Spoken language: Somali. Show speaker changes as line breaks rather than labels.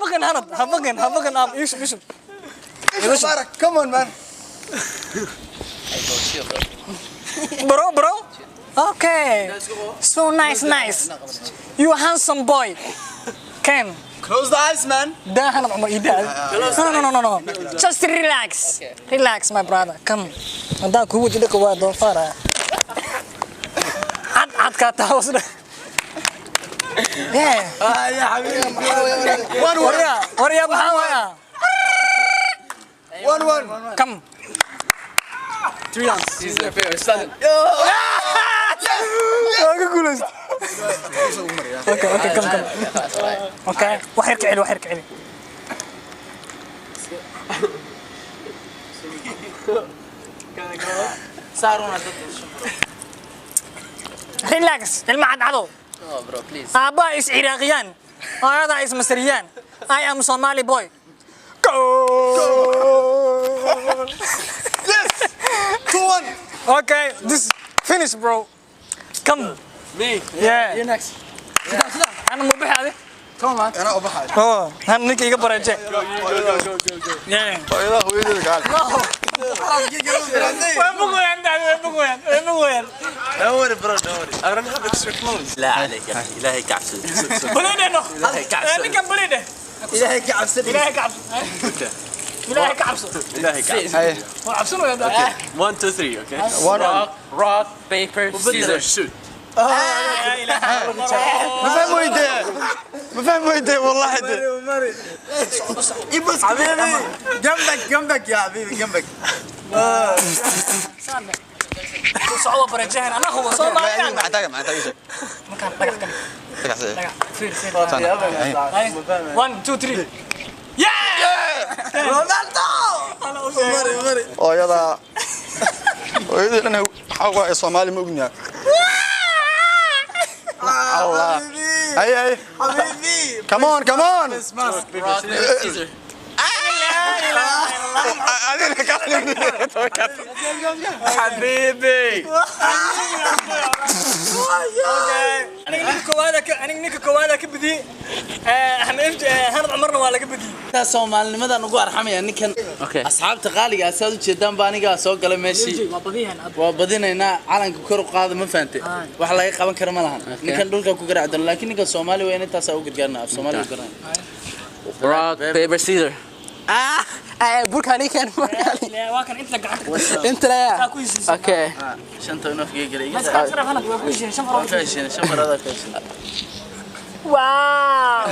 Habaqan Hanad, habaqan, habaqan aab, iishub, iishub.
Mubarak, come on, man.
Bro, bro. Okay. So nice, nice. You handsome boy. Ken.
Close the eyes, man.
daa Hanad Cumar ii daa. No, no, no, no, no. Just relax. Relax, my brother. Come. Haddaan kugu waji dhaqo waa doofaar ah. Cad cad kaa taa hoos dheh. Yeah.
Ah, ya habibi. 1-1.
Waryaa, waryaa maxaa waaya?
1-1.
Come.
3 rounds. Caesar, paper, scissors.
Waa ka guulaystay. Okay, okay, come, come. Okay, wax yar ka celi, wax yar ka celi. Relax, ilma cadcado.
No, bro, please.
Aabbaha is Ciraaqiyaan, hooyadaa is Masriyaan. I am Somali boy. Goal!
Yes. 2-1.
Okay, this finish, bro. Come.
Me.
Yeah.
You're next.
Ana ma bixi adi?
Come on, man.
Ana u baxay.
Oh, han ninka iga bareeje.
Go, go, go, go, go.
Yeah.
Hooyada hooyadooda gaal.
Way bogoyaan, way bogoyaan, way bogoyaan.
Don't worry, bro, don't worry. I don't have extra clothes. لا عليك يا اخي، الهي كعبسه.
Baliidhe no.
Ilaahay ka cabso.
Ninkan baliidhe.
Ilaahay ka cabsan.
Ilaahay ka cabso. Ilaahay ka cabso.
الهي كعبسه.
Hey.
Waa cabsanaya daa.
1 2 3, okay?
1-1.
Rock, rock, paper, scissors, shoot.
Laa ilaaha illallah.
Ma fahmi weyde. Ma fahmi weyde wallahi de. حبيبي جنبك جنبك يا حبيبي جنبك.
Socdo bareejahan, anaa hubo Soomaaliyaan.
Maxaa taagan, maxaa taagan?
Markaan dhagax ka dhig.
Dhagax see.
Dhagax. Fiir, fiir. Ay, 1 2 3. Yeah!
Ronaldo.
Ana u sheegay.
Mari. Hooyada hooyadii dhan waxaa waaye Soomaali ma ognaha. Allah. Hey, hey.
حبيبي.
Come on, come on.
Rock, paper, scissors.
Adina kaalin.
حبيبي.
Aniga ninka koowaad ka aniga ninka koowaad ka badiyay. Axmed FJ Hanad Cumarna waa laga badiyay.
Soomaalinimadan ugu arxamaya ninkan.
Okay.
Asxaabta qaaliga ah saad u jeedaan baa aniga soo galay meeshii.
Waa badiyahan.
Waa badinaynaa, calanka kor u qaada, ma fahante? Wax laga qaban kara ma lahan. Ninkan dhulka ku garaac doona, laakiin ninkan Soomaali weyn intaasaa u gargaarnaa, af Soomaali u garanayo.
Rock, paper, scissors.
Ah, burkani kan burkani.
Waa kan inta gacanta ka
Inta la.
ku heshiisay.
Okay.
Shanta inuu afkeyga galay iga
Mas ka Hanad waa ku heshiisay shan
Waan
farood.
ka heshiinay, shan maradaa ka heshiinay.
Wow.